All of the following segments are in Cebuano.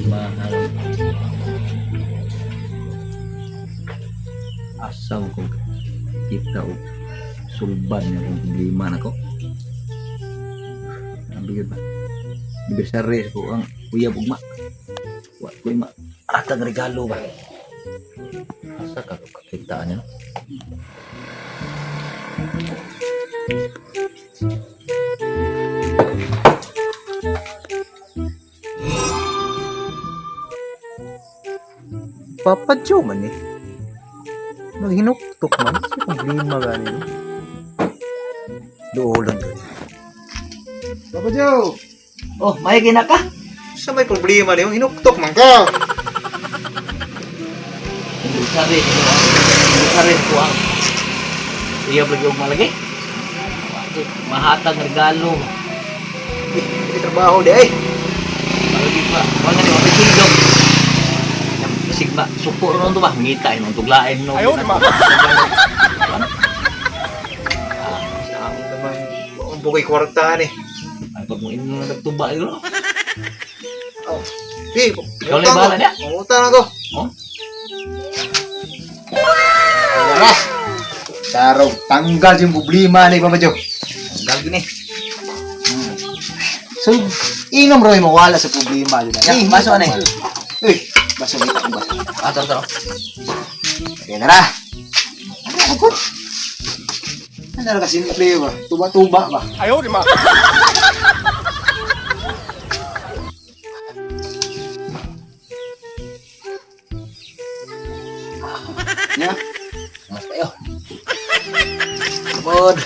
Mahal. Asa ko kita og sulban nga akong problema nako. Ang bigod ba? Anniversary ko ang uyab ugma. Wa ko ma atang regalo ba. Asa ka ko kakita niya, no? Papa Joe man eh. Maghinuktok man. Sa problema gani, no? Doon lang gani. Papa Joe! Oh, may gina ka? Sa may problema niyo, hinuktok man ka! Anniversary ko ang anniversary ko ang uyab lagi ugma lagi. Wa ko mahatag regalo. Eh, may trabaho di ay. Palagi pa, wala ni mapay sundo. Sigma, suko ron to ba? Ngita eh, nung tuglain no. Ayaw, di ba? Sa akong naman, ang bukay kwarta ni. Ay, pag mo inong nagtuba yun. No? Oh. Eh, Ikaw na yung bahala niya. Mangutang ako. Oh? Tara! Taro, tanggal yung problema ni Papa Joe. Tanggal gini. So, inom rin mawala sa problema. Di ba? Ya, baso ano eh? Uy, baso dito ang baso. Ah, tara, tara. Okay, tara. Ano ako? Ano na kasimple ba? Tuba-tuba ba? 哎呦我的妈！ Nya? Mas kayo. Good.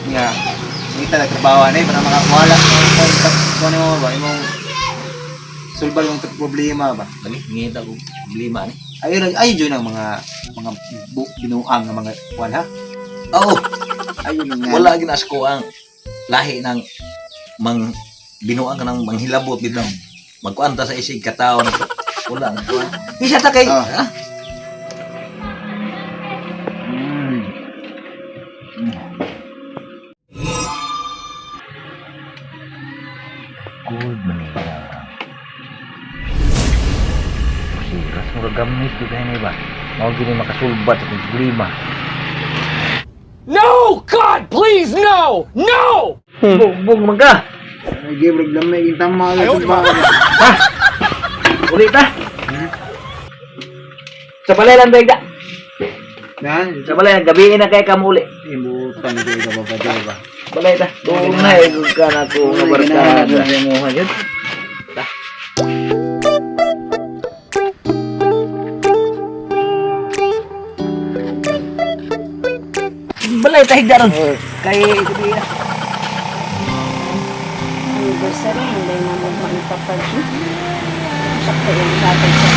Nga. Kita nagtrabaho na eh, para makakuhala. Contact ko ano mo ba? Imong sulbal yung problema ba? Lagi, ngita ko problema ni. Ayun, ayun yun ang mga mga binuang nga mga kuan ha. Oo, Ayun nga. wala ginas ko ang lahi ng mang binuang ka ng manghilabot bitaw. Magkuanta sa isig katao na wala ang kuan. Isa ta kay. Ah. Ha? Good Manila. Siras mo gagamit di kayo ni ba? Mao gini makasulbat sa problema. No! God, please, no! No! Bugbog man ka. Ay, give lamay yung tama. Ayaw, di ba? Ulit ta. Sa balay lang dayga. Na, Sa balay gabi na kay kamuli. Imbutang kayo ka Papa Joe ba? Balay ta. Doon na eh ka na ko nga barkada. Mo yun. Balay ta higda ron. Kay gabi na. Anniversary, hindi na mo ni Papa G. Sakto yung tatay sa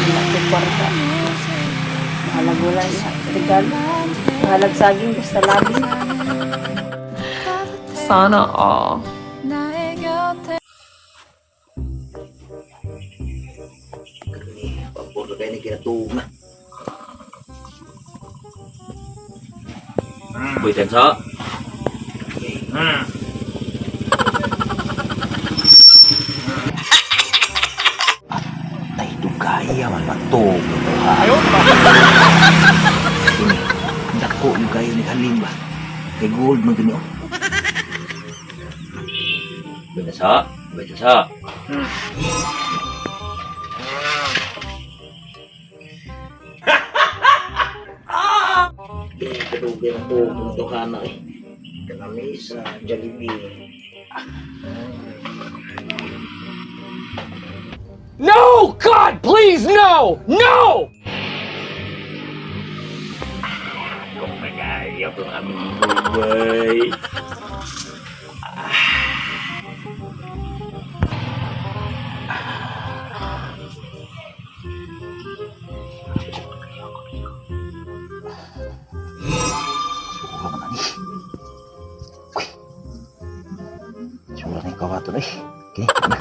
wala ko kwarta. Mahalag wala sa regalo. Mahalag saging, basta labi. Sana all. Pabor na kayo ni kinatuog na. Boy, tensa. Atay, dugaya man matog. 哎呦我的妈！ Ini, dako yung kayo ni Halim ba? Kay gold man gini oh. Benda sa, benda sa. Kadugay ang tuog ng tuhana eh. Kanami sa Jollibee. No! God, please, no! No! Kung nagaya ko ang aming buhay. Sura man ani. Uy. Sura ni kawato eh. Okay, na.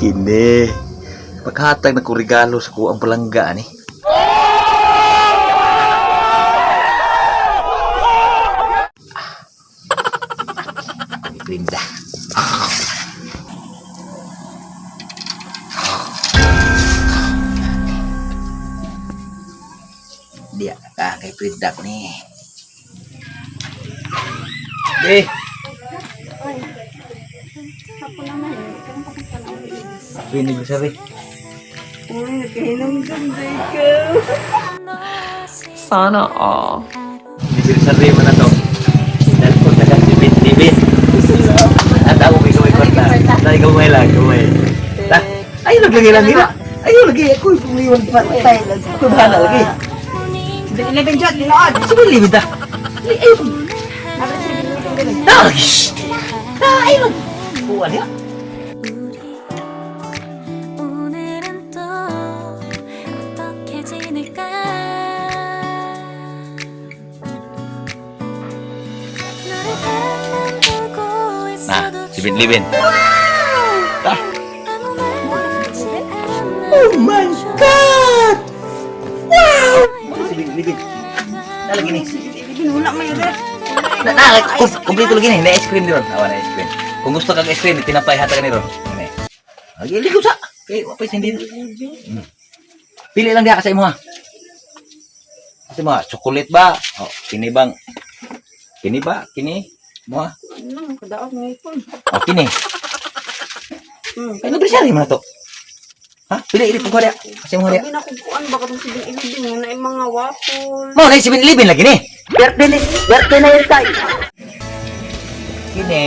Kini. Paghatag na ko regalo sa kuang palangga ni. Ah, Brinda. Diya ka kay Brinda ko ni. Eh, Ako naman, kanang pa Pinig mo sabi. Uy, nagkahinamdam day ka. Sana all. Anniversary mo na to. Dahil ko taga si Bin Bin. At ako kay gawin kwarta. Dahil gamay lang, gamay. Ta, ay naglagay lang nila. Ay lagi ako iwan pa. Ako bahala lagi. 11 jot, tinuod. Sige limit ta. Ay ay. Na lagi. Na ay lang. Kuha niya. 오늘은 또 어떻게 지낼까 너를 바라만 보고 Na, 있어도 si Bin Libin. Ta. 아무 말도 하지 않아 Oh my God! Wow! Si Bin Libin. Na lagi ni. Wala may ref. Na, na, kompleto lagi ni. Na ice cream ni ron. Awa na ice cream. Kung gusto kag ice cream, tinapay hata ka ni ron. Ano eh. Ay, ligo sa. Kay, wa pa hindi. Pili lang diha ka sa imo ha. Kasi mga chocolate ba? O, kini bang? Kini ba? Kini? Mo ha? Ano, kadaog ngipon. O, kini. Ay, anniversary mo na to. Ha? Pili, ili, pagkuha diha. Kasi mo diha. Sabi na kukuan, baka itong 7-Eleven, yun na yung mga waffle. Mo, na 7-Eleven lagi ni. Birthday na yun tayo. Kini.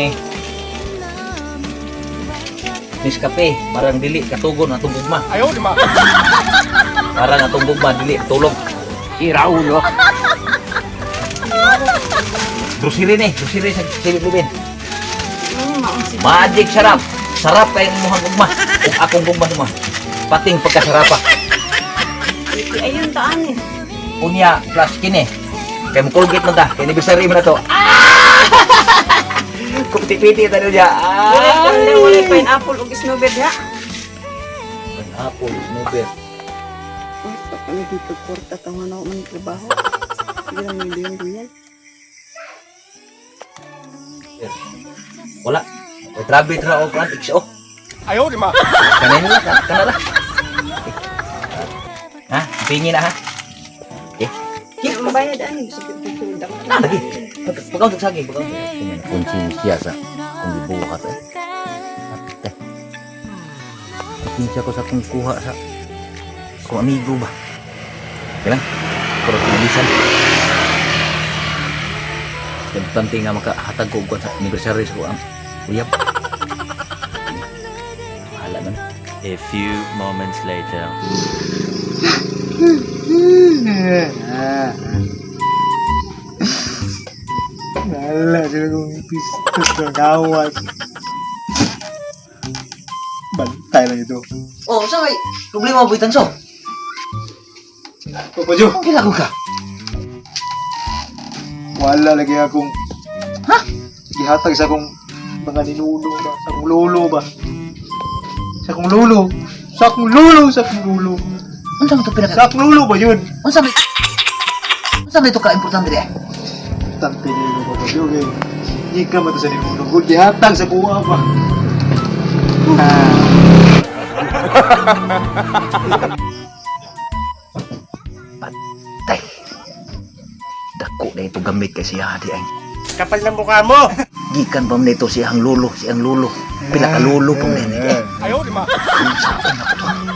Nescafe, parang dili katugon atong gugma. Ayaw, di ma. Parang atong gugma dili tulog. Sira ulo. Grocery ni, grocery sa 7-Eleven. Magic sarap. Sarap kay imong gugma. Ug akong gugma tuma. Pating pagkasarapa. Ayun, taan eh. Unya plus kini. Kay mo Colgate man ta. Kay anniversary mo na to. Ah! Kupiti-piti ta niya. Wala, Ah! wala, wala pineapple ug snowbird ha. Pineapple, snowbird. Uy, ano dito, kwarta tama na ako man trabaho. Sige lang, may duyan-duyan. Wala. May trabe tra o kuan XO. Ayaw, di ma. Kanina lang, kana lang. Ha? Pingi na ha. Okay. Kaya mabayad ani, gusto ko picture ako. Na lagi. Pagkaw saging, pagkaw. Konsensya sa kung gibuhat eh. Ate. Konsensya ko sa kung kuha sa kung amigo ba. Okay lang. Pero tulisan. Importante nga makahatag ko og kuwan sa anniversary sa kuang uyab. Bahala na. A few moments later. Wala sila kong pistos ng gawas. Bantay lang ito. Oh, sa may problema mo tanso? Papa Joe, Ang gilago ka? wala lagi akong ha? Gihatag sa akong mga ninuno ba? Sa akong lolo ba? Sa akong lolo! Sa akong lolo! Sa akong lolo! Unsa man to pinaka? Sa akong lolo ba yun? Unsa may Unsa may to ka importante di? Tante niyo Papa Joe kay Hindi ka man to sa ninuno ko. Gihatag sa kuha ba? Ah. Patay. Dako na ito gamit kay siya di ay. Kapal ng mukha mo. Gikan pa man ito siyang lolo, siyang lolo. Pila ka lolo pa man ini. Eh, Ayaw, di ma.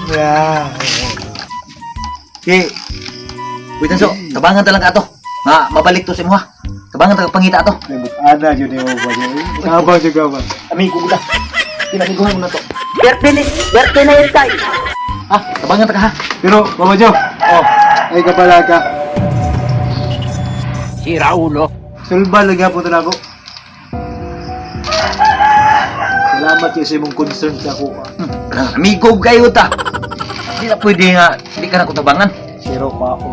Yeah. Okay. Wait so, tabangan ta lang ka ato. Nga mabalik to sa imo ha. Tabangan ta ka pangita ato. Ana yun yung Papa Joe. Kabang siya kabang. Amigo ko ta. Pinamiguhan mo na to. Birthday na yun tayo. Ha, tabangan ta ka ha. Pero, Papa Joe, oh, ay kapala ka. Sira ulo. Sulba lagi po na ako. Salamat kay sa imong concern sa ako. ah. Amigo kayo ta. Di na pwede nga di ka na ko tabangan. Pero pa ako.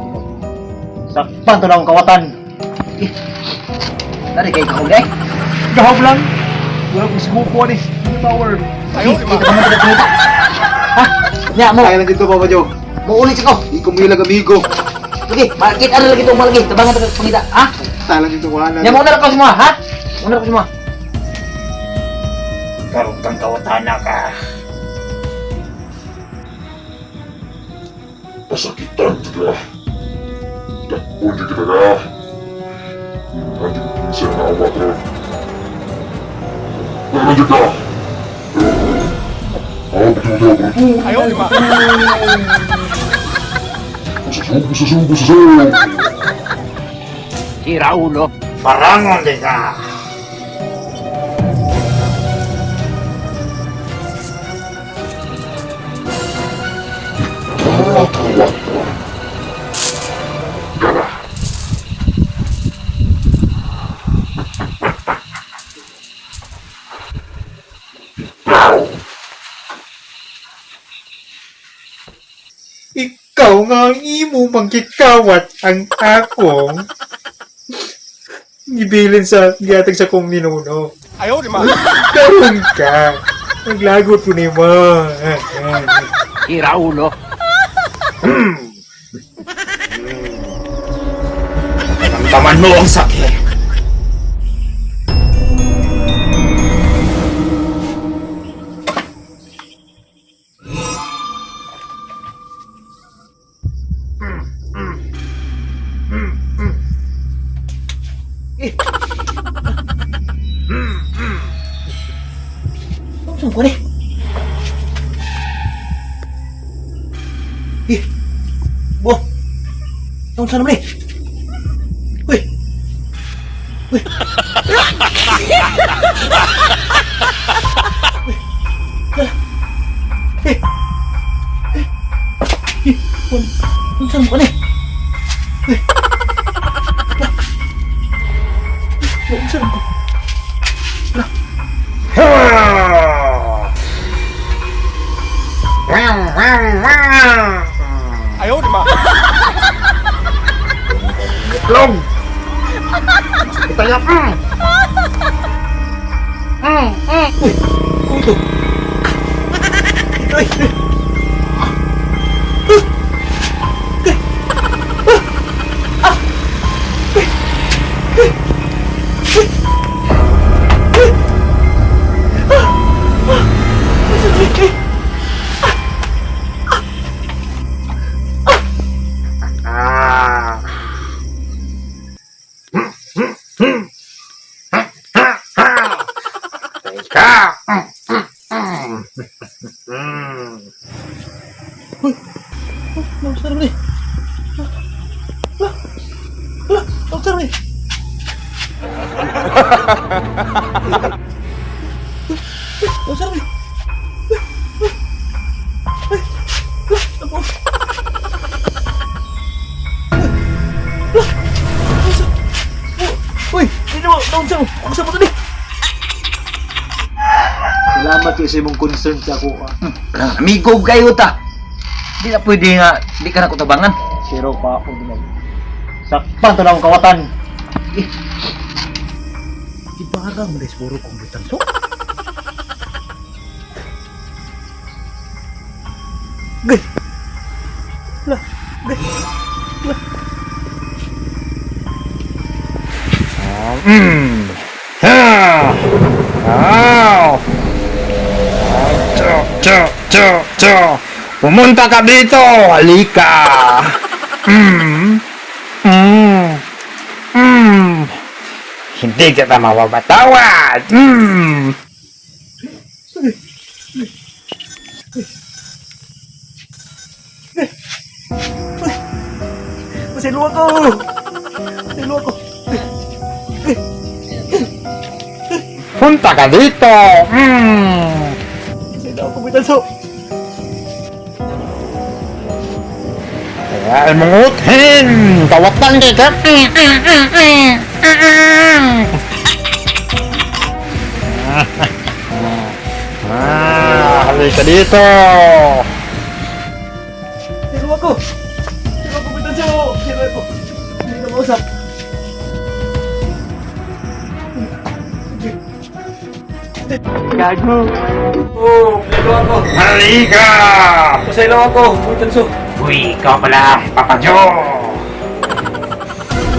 Sakpan to na akong kawatan. Eh. Dari kay kahog eh. Gahog lang. Wala kong siguko ni. Power. Ayaw, di ba? Ha? Nya mo. Kaya lang dito, Papa Joe. Mo ulit ko. Di ko milag amigo. Lagi, makit ano lagi itong malagi. Tabangan ta pangita, ha? Tayo lang dito, wala na. Nya mo na ko semua, ha? Una ko semua. Karon kang kawatana ka. Pasakitan kita. Dakpon kita ka. Nanti ko pinsan na awa ko. Nanti ka. Ah, betul betul betul. 哎呦我的妈！ Busasog, busasog, busasog. Si Raulo. Parangon di ka. Ikaw nga ang imo mangkikawat ang akong gibilin sa gihatag sa kong ninuno. 哎呦我的妈！ Karon ka. Naglagot ko nimo. Si Raulo. Ramdaman mo ang sakit. Saan ko ni? Eh. Bo. Saan naman eh? Uy. Uy. Uy. Lala. Eh. Eh. Eh. Saan mo ni? Uy. Lala. Saan ko? 哎呦我的妈！ Itlog! Itaya ka! Uy, ito. Ito ay. Teka! Naunsa naman eh. Lah. Lah, naunsa naman eh. Naunsa naman eh. Lah, napo. Lah, naunsa. Uy, hindi mo, naunsa mo. Unsa mo to ni? Salamat kay sa imong concern sa ako. ah. Amigo kayo ta. Di na pwede nga, di ka na kutabangan. Pero pa ako dinag. Sakpan to na akong kawatan. Ibarang mo siguro kung butang so. Gay. Lah, gay. Lah. Cho, cho, cho, cho. Pumunta ka dito! Halika! Mm. Mm. Mm. Hindi kita mawawatawad! Mm. Masilo ako. Masilo ako. Punta ka dito! Mm. Masilo ako butang so. Kaya ay munguthin! Kawatan kita! Mm, mm, mm, mm. Mm, mm. Ah, halika dito! Masilo ako. Masilo ako butang so. Masilo ako. Hindi na mausap. Gago. Oh, pasaylo ako. Halika! Pasaylo ako. Buitanso. Uy, ikaw pala, Papa Joe!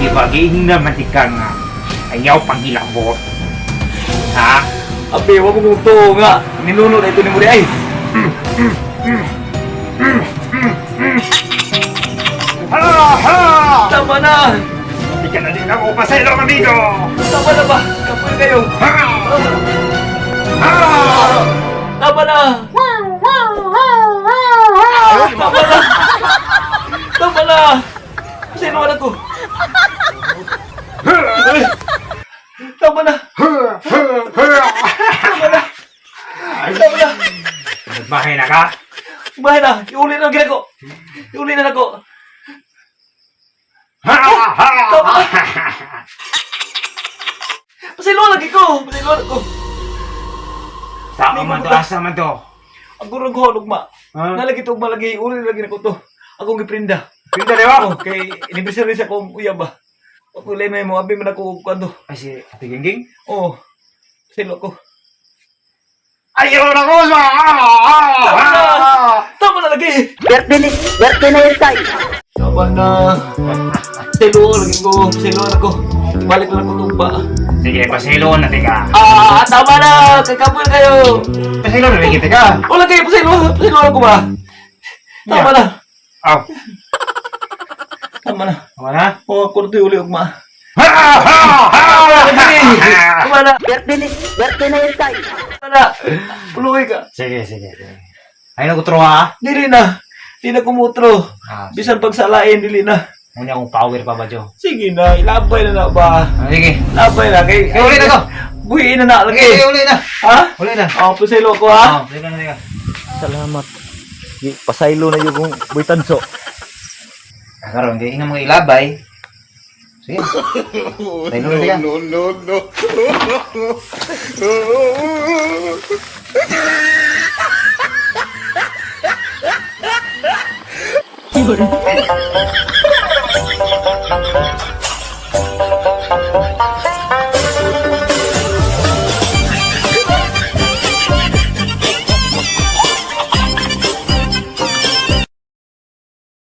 Ibagin naman di ka nga. Ayaw pang hilabot. Ha? Abi, wa mo kong tuo nga. Ninuno na ito ni Muri ay. Ha! Ha! Tama na! Di ka na din ako pasaylo, amigo! Tama na ba? Kapoy kayo. Ha! Ha! Tama na! Tama na! Tama na! Pasaylo na ko. Ay! Tama na! Tama na! Tama na! Nagbahay na ka? Bahay na! Iuli na ang ginako! Iuli na nako! Ha! Ha! Tama na! Pasaylo lagi ko! Pasaylo ko! Sama man to, asa man to. Ang gurong ko, ugma. Ha? Nalagi to ugma lagi. Uli lagi na ko to. Akong giprinda. Pinta di ba? Oh, kay anniversary sa akong uyab ba. Ako lay may mo abi man ako og kuan to. Ay, si Ate Gingging? Oh. Pasaylo ko. Ayaw na ko sa! Tama na! Tama na lagi! Birthday ni, birthday na yun tayo. Tama na! Pasaylo lagi ko. Pasaylo na ko. Balik na ko tugba. Sige, pasaylo na tika. Ah, tama na! Kay kapoy kayo! Pasaylo na kita ka. Wala kayo, pasaylo! Pasaylo ako ba? Tama na! Aw. Tama na. Tama na? Oh, ako na to uli ugma. Ha! Ha! Ha! Tama na! Birthday ni, birthday na yun tayo. Tama na! Puluhi ka. Sige, sige, sige. Ay, nagutro ha? Dili na. Di na kumutro. Ah, Bisan pagsalain, dili na. Muna akong power pa ba, Joe? Sige na, ilabay na na ba? Ah, sige. Labay na. Kay, Kay, uli na to. Buhiin na na. Lagi. Sige, uli na. Ha? Uli na. Oh, pasaylo ko ha? Oh, pasaylo na tika. Salamat. Pasaylo na yung buitanso. Ah, karon kay ina mga ilabay. Sige. Pasaylo na tika. No, no, no.